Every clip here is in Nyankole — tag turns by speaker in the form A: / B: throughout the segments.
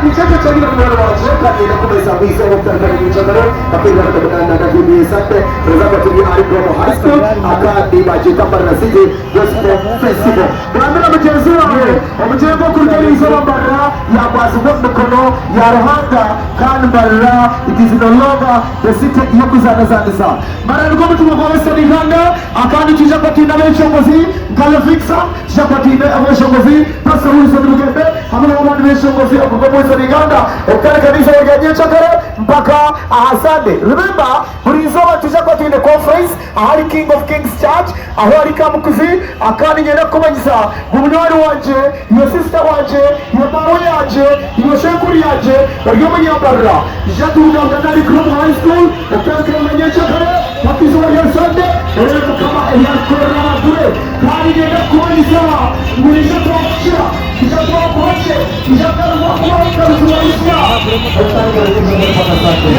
A: Nikyo kyonyine munywani wangye kandi nyine kumanyisa ngu eizooba okutandika na nyenkyakare mpaka 28 VB Sunday turaza kuba turi ahari Global High School akandi bagyeta Mbarara City Gospel Festival. Gambira mugyenzi waawe omugire ngu okuruga eriizooba Mbarara yakwasibwa omu mikono ya Ruhanga kandi Mbarara it is no longer the city y'okuzanazaanisa. Mbarara nigwo mutima gwa Western Uganda akandi nitwija kuba twine abeshongozi nka Levixa, nitwija kuba twine abeshongozi Pastor Wilson Bugembe hamwe n'abandi beshongozi okuruga omu Western Uganda okutandika n'eizooba rya nyenkyakare mpaka aha Sunday. Remember buri izooba nitwija kuba twine conference ahari King of Kings Church ahu ahari Kamukuzi akandi niinyenda kukumanyisa ngu munywani wangye, iwe sister wangye, iwe maawe yangye, iwe shenkuru yangye ori omunyambarara ija tubugabugane ahari Global High School okutandikira na nyenkyakare mpaka izooba rya Sunday oreebe Mukama ebi arikukorera abantu be. Kandi niinyenda kukumanyisa ngu naija kubaho kukira, naija kubaho kuba gye, naija kubaho kuba busya okutandikira nyenkyakare mpaka Sunday.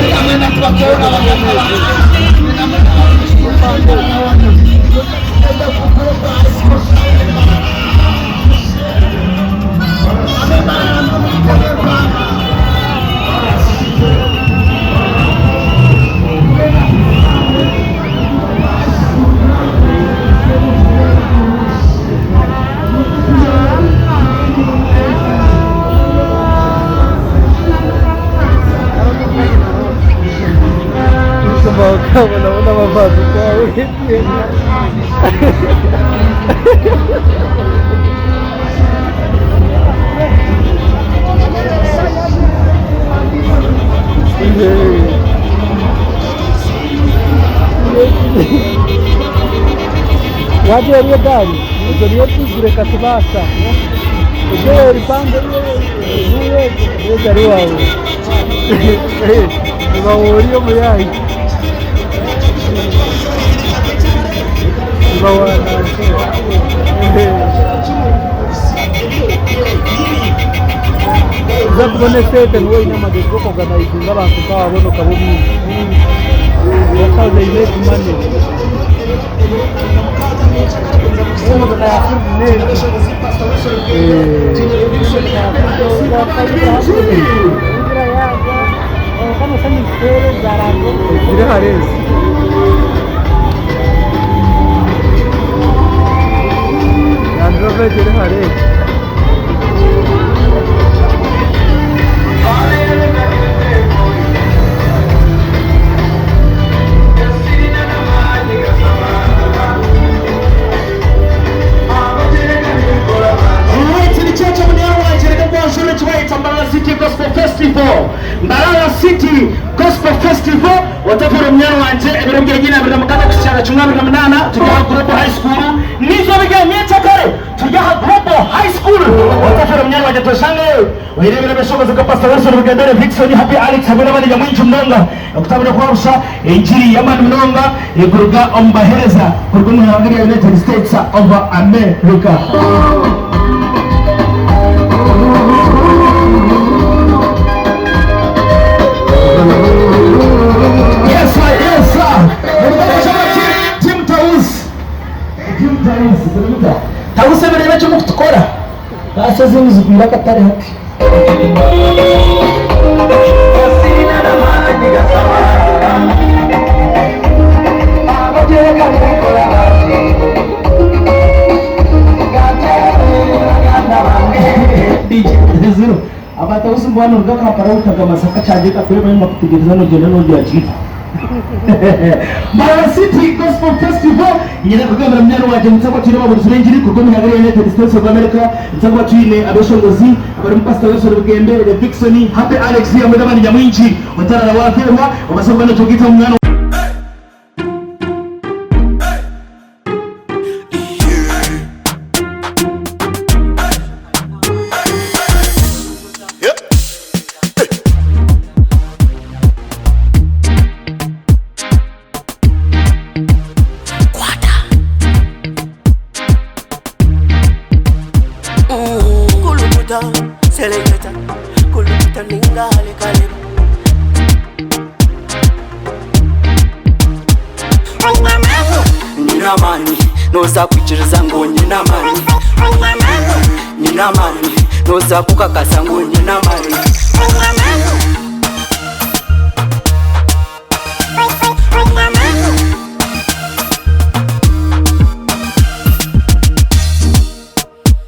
B: Wagira eri egaari egyo niyo erikugureka kubaasa egyo eri mpango egari waawe niba ori omuyaayi niba Oza kubona esente niwe oine amagezi g'okuorganizinga abantu nk'aba boona okaba obaine. That's how they make money. Ziri hare ezi. Land Rover egi eri hare egi.
A: Alright, ni kyekyo munywani wangye reka nkwanjurire ekibayeta Mbarara City Gospel Festival. Mbarara City Gospel Festival otafuura munywani wangye ebiro byenyini 26 kuhitsya 28 turi aha Global High School n'eizooba rya nyenkyakare turi aha Global High School otafuura munywani wangye tweshangeyo oyereebere abeshongozi nka Pastor Wilson Bugendere, Vickson, Happy Alex hamwe n'abandi nyamwingi munonga okutabura kwa busha engiri y'amaani munonga ekuruga omu baheereza kuruga omu ihanga rya United States of America. Yes sir, yes sir. Team Tausi. Team Tausi, buri Tausi ebirebe eki mukutukora. Baasi ezindi zigwire akatare hati. Abatausi mbwenu noruga Kampala orikutaga Masaka kyagye kakurema nibakutegereza nogyenda nogira ki? Mbarara City Gospel Festival Niinyenda kugambira munywani wangye ngu nituza kuba twine ababuurizi b'engiri kuruga omu ihanga rya United States of America. Nituza kuba twine abeshongozi abarimu Pasita Wilson Bugembe, Rev Dickson, Happy Alex hamwe n'abandi nyamwingi. Otarara waafeerwa, obaase kuba notugaita omu munywani.
C: Kulukuta, seleketa, kulukuta ninga halekaleba. Nyine amaani, noza kwikiriza ngu nyine amaani. Nyine. Nyine amaani, Noza kukakasa ngu nyine amaani.